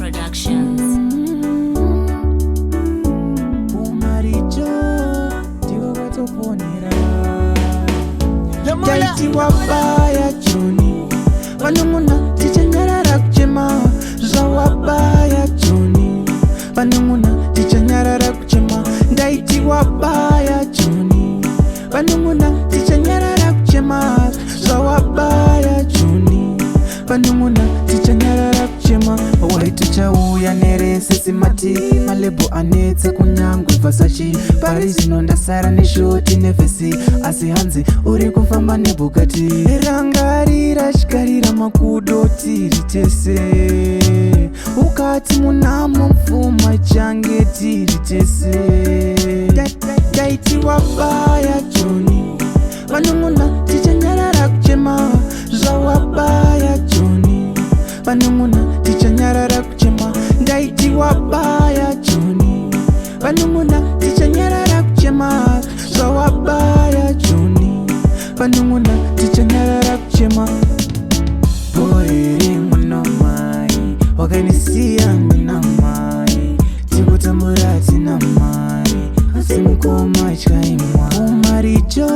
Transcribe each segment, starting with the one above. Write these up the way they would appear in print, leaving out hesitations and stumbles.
Productions. Kumaricho ndiko kwatoponera. Taiti wabaya Joni, vanun'una tichanyarara kuchema. Zvawabaya Joni, vanun'una tichanyarara kuchema. Ndaiti wabaya Joni, vanun'una tichanyarara kuchema. Zvawabaya Joni, vanun'una tichanyarara kuchema. Waitichauya neresesimati malebho anetsa kunyangwe Versace. Pari zvino ndasara neshort nevest, asi hanzi uri kufamba neBugatti. Rangarira chikarira makudo tiri tese, ukati munamo mfuma change tiri tese. Taiti wabaya Joni, vanun'una tichanyarara kuchema. Zvawabaya Joni, vanun'una tichanyarara kuchema. Ndaiti wabaya Joni, vanun'una tichanyarara kuchema. Zvawabaya Joni, vanun'una tichanyarara kuchema. Boeri muno mai wakanisiya ndina mai, tikutambura tina mai, asi mukoma tyaimwa. Kumaricho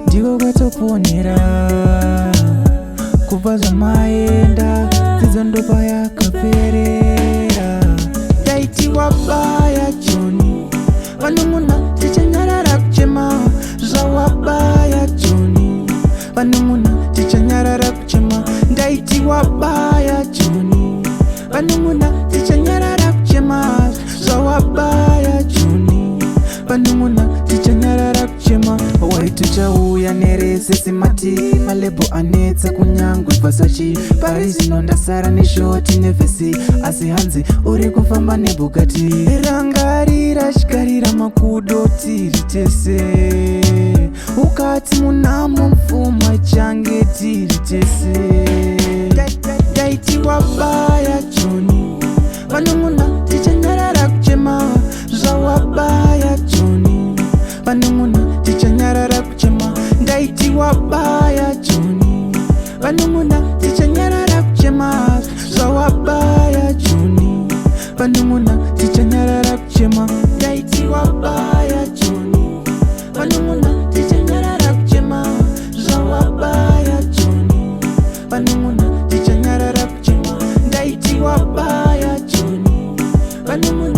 ndiko kwatoponera. Kubva zvamaenda, dzidzo ndopa yakaperera. Ndaiti wabaya Joni, vanun'una tichanyarara kuchema. Zvawabaya Joni, vanun'una tichanyarara kuchema. Ndaiti wabaya Joni, vanun'una tichanyarara kuchema. Zvawabaya Joni, vanun'una tichanyarara kuchema. Waitichauya neresesimati malebho anetsa kunyangwe Versace. Pari zvino ndasara neshort nevest, asi hanzi uri kufamba neBugatti. Rangarira chikarira makudo tiri tese, ukati munamo mfuma change tiri tese. Ndaiti wabaya Joni, vanun'una tichanyarara kuchema. Zvawabaya Joni, vanun'una tichanyarara kuchema. Ndaiti wabaya Joni, vanun'una tichanyarara kuchema. Zvawabaya Joni, vanun'una tichanyarara kuchema. Ndaiti wabaya Joni, vanun'una tichanyarara kuchema. Zvawabaya Joni, vanun'una tichanyarara kuchema. Ndaiti wabaya Joni, vanun'una.